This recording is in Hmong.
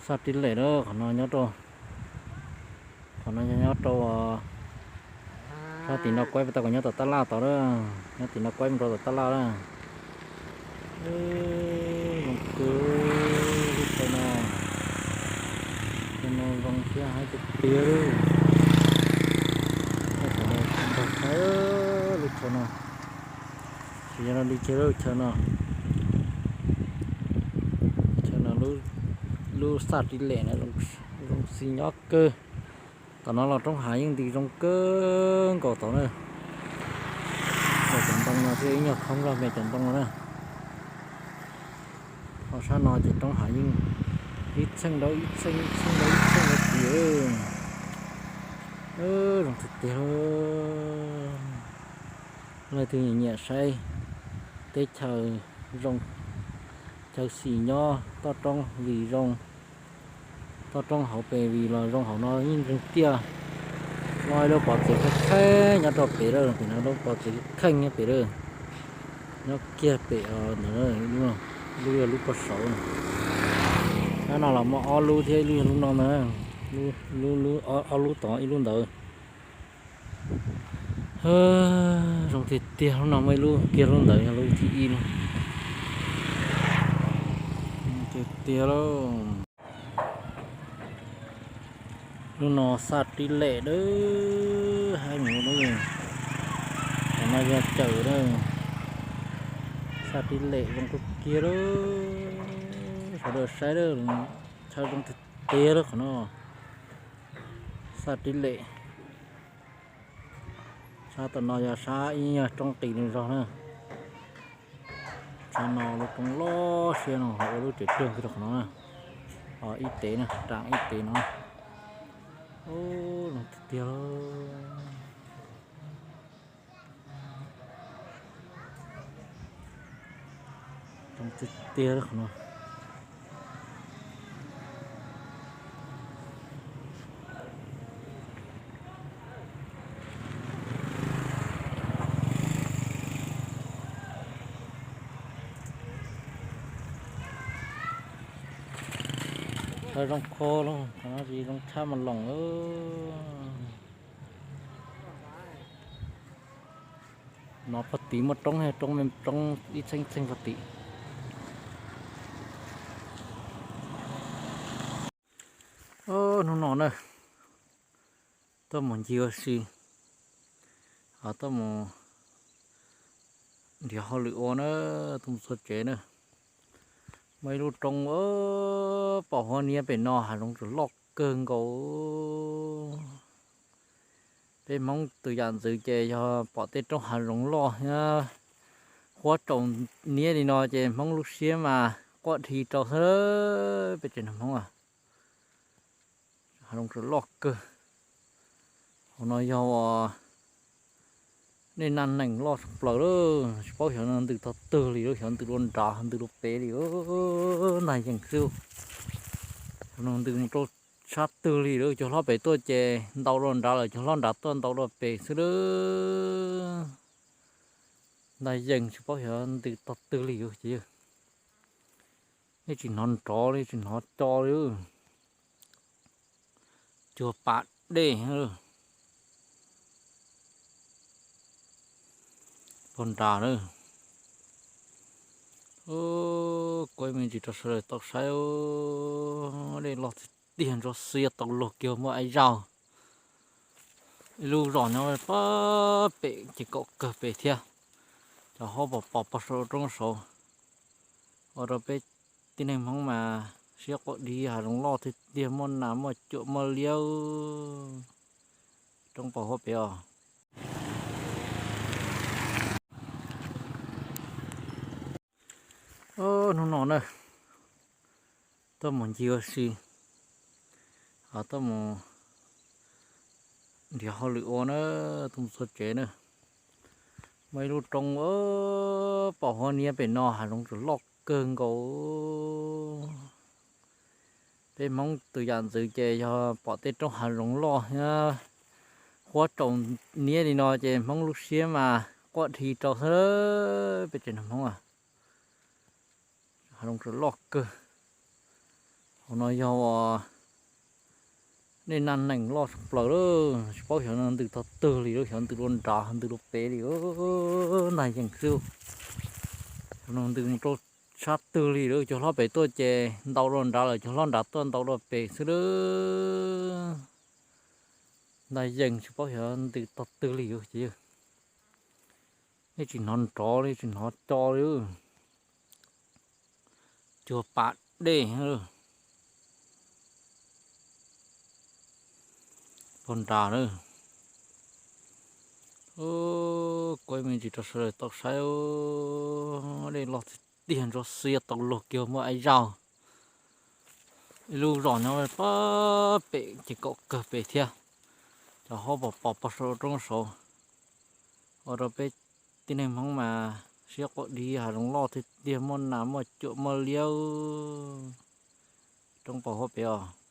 Xaj Tib Lem na, qhov no nyob rau, qhov no nyob rau sab tim no, kuaib tau kom nyob tom tab laj tod na, nyob tim no kuaib mus rau tom tab laj na. Zoo kawg lub chaw no, chaw no zoo thiab haib tiag tiag. Nrog saib lub chaw no, tsis yog li kiag lub chaw no, chaw no lub Xaj Tib Lem na, zoo xis nyob kawg. Tom no los roob hav yeej nti zoo kawg nkaus tod na. Cov ntoo no thiaj ib nyuag thoob zog me cov ntoo no na. Ho sab no ces roob hav yeej ib txheej dau ib txheej, ib txheej dau ib txheej dau tiag. Zoo tiag tiag. Leej twg nyiam saib teb chaws zoo, chaw xis nyob, toj roob vim zoo, toj roob hauv pes vim los zoo, hauv no yeej nreeg tiaj. Muaj ib lub pov txwv kheej kheej nyob rau pem lawm, pem no lub pov txwv kheej nyob pem lawm, nyob kiag pem ntawd, lub yog lub pog saud. Sab no los muaj ob lub thiab, ib lub yog lub no ntag, ob lub tod ib lub ntawd. Zoo tiag tiag, lub no muaj ib lub kiag, lub ntawd yog lub thib ib no. Tiag tiag lauj. Lub no Xaj Tib Lem dawb haib mus lub, qhov no yog Cawm na. Xaj Tib Lem zoo kawg kiag lauj. Sawv daws saib lawm, chaw zoo tiag tiag lawm qhov no. Xaj Tib Lem. Sab tom no yog sab ib nyuag roob qis nws zog na. Sab no lub roob loj siab no ua lub tsev rag kiag rau qhov no na. Ib tev na, raam ib tev no. Zoo tiag tiag. Zoo tiag tiag qhov no. Thaum zoo kho los, thaum no tsis zoo tshaj mas loos. No pog tid muaj roob, roob me roob ib txheej txheej pog tid. Hnub no na, tuaj mus ncig ua si, tuaj mus nrhiav hauj lwm ua na, tuaj mus txog tsev na. Muaj ib lub roob pom huab niab pem no hav zoov tsuas loj kawg nkaus. Peb Hmoob tus yam ntxwv ces yog pom tej roob hav zoov loj thiab huab tsaus niab li no ces Hmoob lub siab mas quaj dhi rau xwb. Peb tsev neeg Hmoob a, hav zoov tsuas loj kawg. Hauv no yog uas nej naj nees loj tshaj plaws lawm, tsis paub xyov ntws tog twg li, xyov ntws dua nrad ntws dua pem li, ntag yees xwb. Xyov ntws mus rau sab twg li lawm, cov hlob pem tuaj ces ntaus dua nrad lawm, cov hlob nrad tuaj ntaus dua pem xwb lawm. Ntag yees tsis paub xyov ntws tog twg li ces nej tsis hnov nrov li, tsis hnov co li. Cuag pas dej pog nrad na. Kuv me ntsis rau sawv daws tau saib, dej loj tiag tiag, ntsuab xiab tau luag kiag muaj ib zaug. Ib lub zos nyob pem ces kaum kawg pem thiab. Cov hauv pos pos pog saud roob saud, ua rau peb tib neeg Hmoob mas siab quaj dhi, hav zoov loj tiag tiag, muaj nas muaj cuam muaj liab. Roob pos huab pem os. Hnub no na, tuaj mus ncig ua si, tuaj mus nrhiav hauj lwm ua na, tuaj mus txog tsev na. Muaj ib lub roob pom huab niab pem no hav zoov tsuas loj kawg nkaus. Peb Hmoob tus yam ntxwv ces yog pom tej roob hav zoov loj thiab huab tsaus niab li no ces Hmoob lub siab mas quaj dhi rau xwb. Peb tsev neeg Hmoob a, hav zoov tsuas loj kawg. Tus no yog dej naj nees loj tshaj plaws lawm, tsis paub xyov no ntws tog twg li lawm, xyov ntws dua nrad ntws dua pem li. Ntas yees xwb. Xyov no ntws mus rau sab twg li lawm, cov hlob pem tuaj ces ntau dua nrad lawm, cov hlob nrad tuaj ntau dua pem xwb lawm. Ntas yees tsis paub xyov ntws tog twg li lawm ces yog. Nej tsis hnov nrov li, tsis hnov co li. Cuag pas dej pog nrad na. Kuv me ntsis rau sawv daws tau saib, dej loj tiag tiag, ntsuab xiab tau luag kiag muaj ib zaug. Ib lub zos nyob pem ces kaum kawg pem thiab. Cov hauv pos pos pog saum roob saud, ua rau peb tib neeg Hmoob mas siab quaj dib, hav zoov loj tiag tiag, muaj nas muaj cuam muaj liab. Roob pos huab pem os.